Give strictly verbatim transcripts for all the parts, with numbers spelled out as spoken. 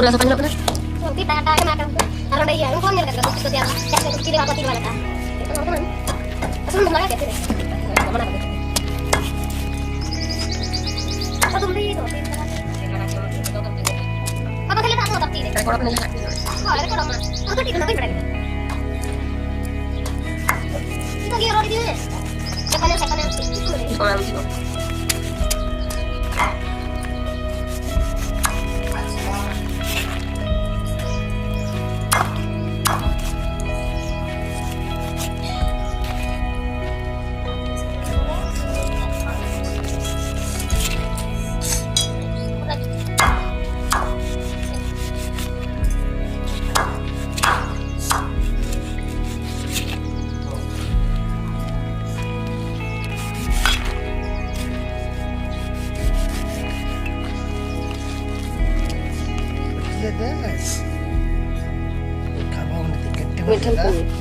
ᱯᱩᱨᱟᱹ ᱥᱟᱯᱷᱟ ᱧᱮᱞᱚᱜ ᱠᱟᱱᱟ᱾ ᱩᱱᱠᱩ ᱴᱟᱴᱟ ᱠᱟᱱᱟ ᱠᱚ᱾ ᱟᱨ ᱚᱸᱰᱮ ᱤᱭᱟᱹ, ᱩᱱᱠᱩ ᱵᱟᱢ ᱧᱮᱞ ᱠᱟᱫ ᱠᱚᱣᱟ? ᱠᱚ ᱛᱮᱭᱟᱨᱟ᱾ ᱪᱮᱫ ᱠᱚ ᱪᱤᱞᱤ ᱵᱟᱠᱚ ᱪᱤᱞᱤ ᱵᱟᱞᱮ ᱠᱟᱜᱼᱟ᱾ ᱥᱩᱱᱩᱢ ᱫᱚᱢ ᱞᱟᱜᱟᱣ ᱠᱮᱫ ᱛᱤᱨᱮ? ᱢᱟᱱᱟ ᱠᱟᱫᱟ᱾ ᱟᱫᱚ ᱛᱩᱢ ᱫᱤ ᱫᱚ᱾ ᱵᱟᱵᱟ ᱠᱷᱟᱹᱞᱤ ᱫᱟᱜ ᱫᱚ ᱵᱟᱹᱲᱛᱤ ᱨᱮ᱾ ᱦᱳᱭ, ᱨᱮᱠᱚᱨᱰᱚᱜ ᱠᱟᱱᱟ᱾ ᱟᱨ ᱠᱟᱹᱴᱤᱡ ᱠᱷᱚᱱᱟᱜ ᱵᱟᱹᱧ ᱵᱟᱲᱟᱭ ᱠᱟᱱᱟ᱾ ᱱᱤᱛᱚᱜ ᱜᱮ ᱨᱚᱲ ᱤᱫᱤ ᱢᱮ᱾ ᱜᱟᱯᱟ ᱧᱮᱞ, ᱥᱟᱭᱠᱮᱞ ᱧᱮᱞ᱾ ᱚᱱᱟ ᱢᱤᱫᱴᱤᱡ ᱫᱚ᱾ ᱢᱤᱫᱴᱷᱮᱱ ᱠᱷᱚᱱ᱾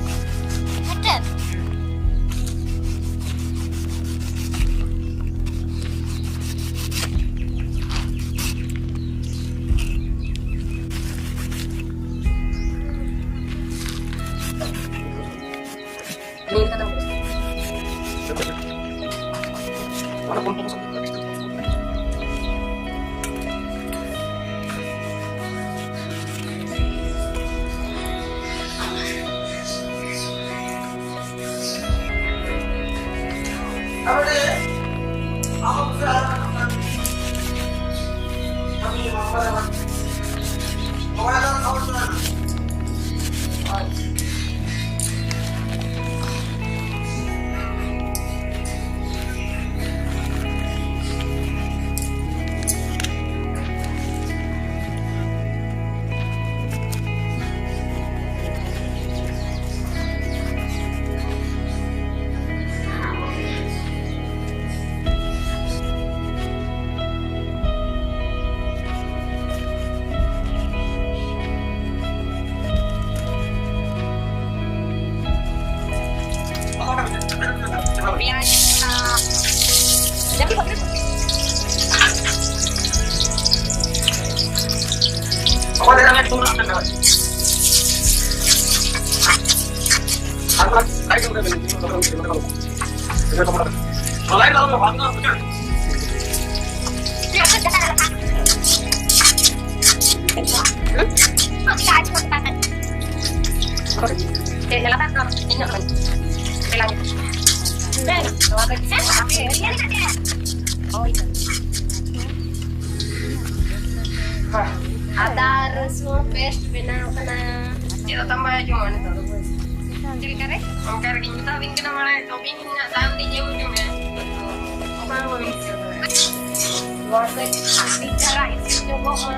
ᱟᱫᱟ ᱨᱟᱹᱥᱩᱱ ᱯᱮᱥᱴ ᱵᱮᱱᱟᱣ ᱠᱟᱱᱟ᱾ ᱪᱮᱫ ᱟᱛᱟᱢ ᱵᱟᱭ ᱟᱸᱡᱚᱢᱚᱜᱼᱟ ᱱᱤᱛᱚᱜ ᱫᱚ? ᱪᱮᱫ ᱞᱮᱠᱟ ᱨᱮ? ᱚᱱᱠᱟ ᱨᱮᱜᱮᱧ ᱢᱮᱛᱟ ᱵᱤᱱ ᱠᱟᱱᱟ, ᱢᱟᱲᱟᱝ ᱫᱚ ᱵᱤᱱ ᱤᱧᱟᱹᱜ ᱫᱟᱢ ᱞᱤᱧ ᱮᱢ ᱦᱚᱴᱚ ᱢᱮᱭᱟ᱾ ᱚᱱᱟ ᱦᱚᱸ ᱵᱟᱵᱤᱱ ᱵᱩᱡᱷᱟᱹᱣ ᱫᱟᱲᱮᱭᱟᱜᱼᱟ᱾ ᱱᱚᱣᱟ ᱠᱟᱹᱡ ᱢᱤᱫ ᱫᱷᱟᱨᱟ ᱤᱥᱤᱱ ᱧᱚᱜᱚᱜ ᱢᱟ᱾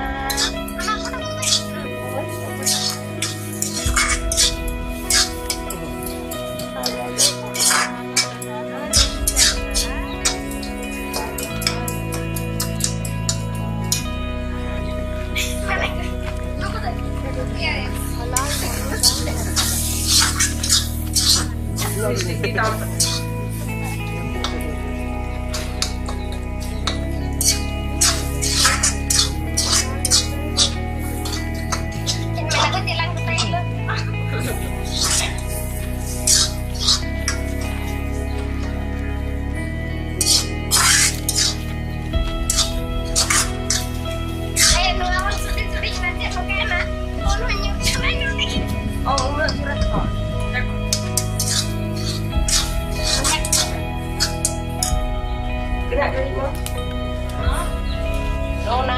ᱛᱤᱱᱟᱹᱜ ᱜᱷᱟᱹᱲᱤᱡ ᱢᱟ? ᱚᱱᱟ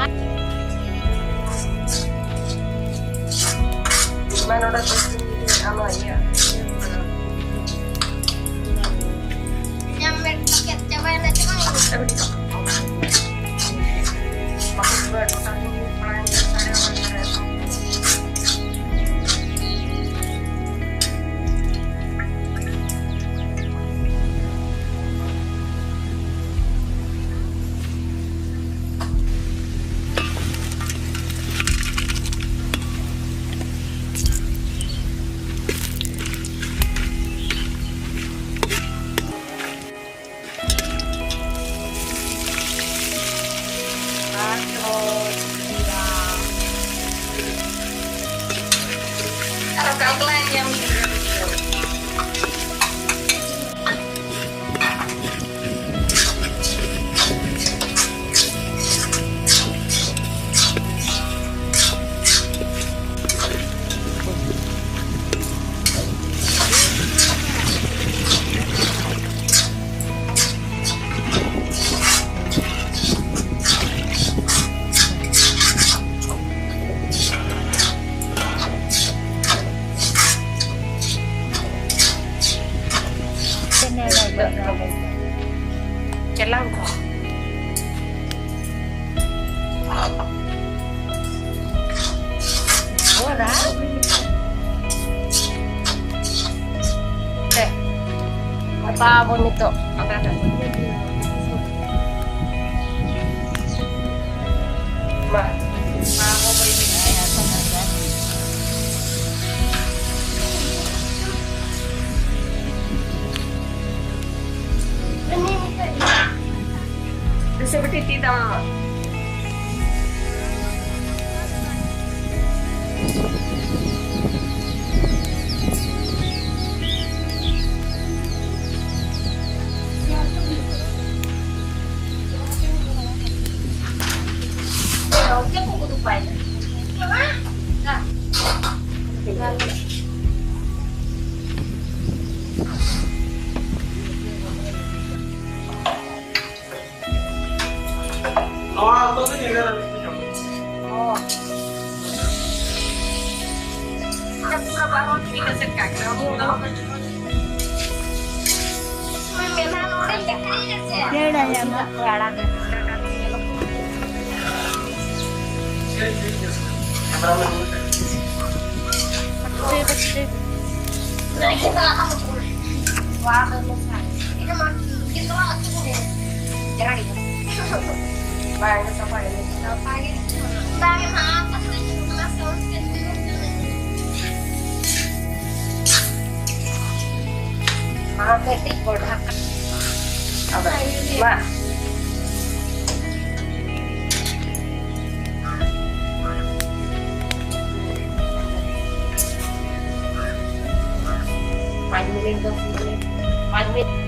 ᱢᱟ ᱱᱚᱰᱮ ᱫᱚ ᱟᱢᱟᱜ ᱤᱭᱟᱹ᱾ ᱧᱟᱢ ᱢᱮ, ᱪᱟᱵᱟᱭᱮᱱᱟ ᱪᱮ ᱵᱟᱝ? ᱪᱟᱞᱟᱣ ᱠᱚ᱾ ᱚᱲᱟᱜ᱾ ᱛᱮ᱾ ᱜᱟᱯᱟ ᱵᱚᱱ ᱱᱤᱛᱚᱜ ᱚᱱᱟ ᱨᱮ᱾ ᱢᱟ᱾ ᱢᱟ ᱦᱚᱸ ᱵᱟᱹᱧ ᱢᱮᱱᱟ, ᱟᱭᱟ ᱠᱚ ᱱᱟᱥᱮ᱾ ᱫᱩᱥᱚ ᱵᱤᱴᱤ ᱛᱤ ᱫᱟᱢ᱾ ᱱᱚᱣᱟ ᱟᱛᱳ ᱫᱚ ᱧᱤᱫᱟᱹ ᱫᱷᱟᱹᱵᱤᱡ ᱠᱚ ᱡᱚᱢᱟ᱾ ᱚ᱾ ᱯᱩᱨᱟᱹ ᱵᱟᱨᱚ ᱴᱤ ᱠᱟᱛᱮ ᱠᱟᱜ ᱠᱟᱱᱟ᱾ ᱯᱮᱲᱟ ᱧᱟᱢᱚᱜ᱾ ᱢᱟ ᱠᱟᱹᱴᱤᱡ ᱵᱚᱰᱷᱟ ᱠᱟᱜ᱾ ᱟᱫᱚ, ᱢᱟ᱾ ᱯᱟᱸᱪ ᱢᱤᱱᱤᱴ, ᱫᱚᱥ ᱢᱤᱱᱤᱴ, ᱯᱟᱸᱪ ᱢᱤᱱᱤᱴ᱾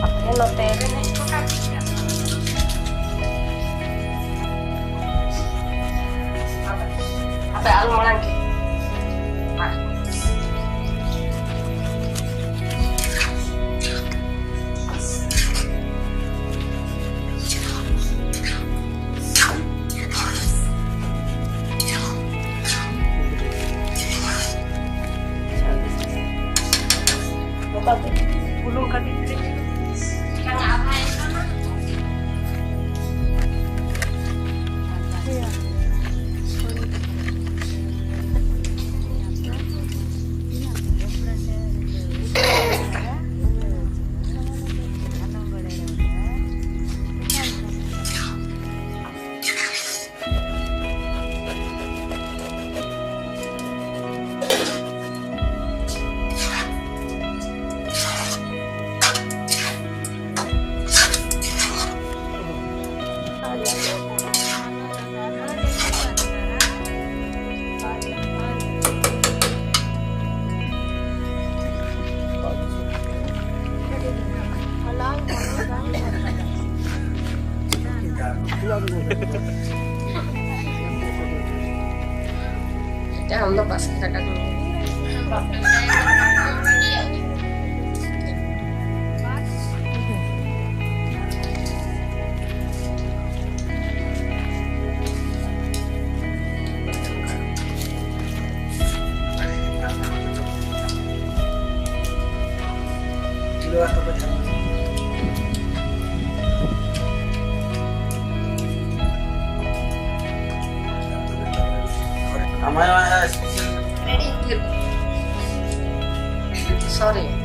ᱟᱯᱮ ᱱᱚᱛᱮ ᱨᱮ ᱦᱮᱡ ᱠᱚ ᱠᱟᱱ ᱜᱮᱭᱟ᱾ ᱟᱯᱮ ᱟᱞᱚ ᱢᱟᱲᱟᱝ ᱜᱮ᱾ ᱵᱩᱞᱩᱝ ᱠᱟᱹᱴᱤᱡ ᱠᱟᱹᱴᱤᱡ᱾ ᱟᱢ ᱫᱚ ᱵᱟᱥᱠᱮ ᱫᱟᱠᱟ ᱡᱚᱢ ᱢᱮ᱾ Sorry.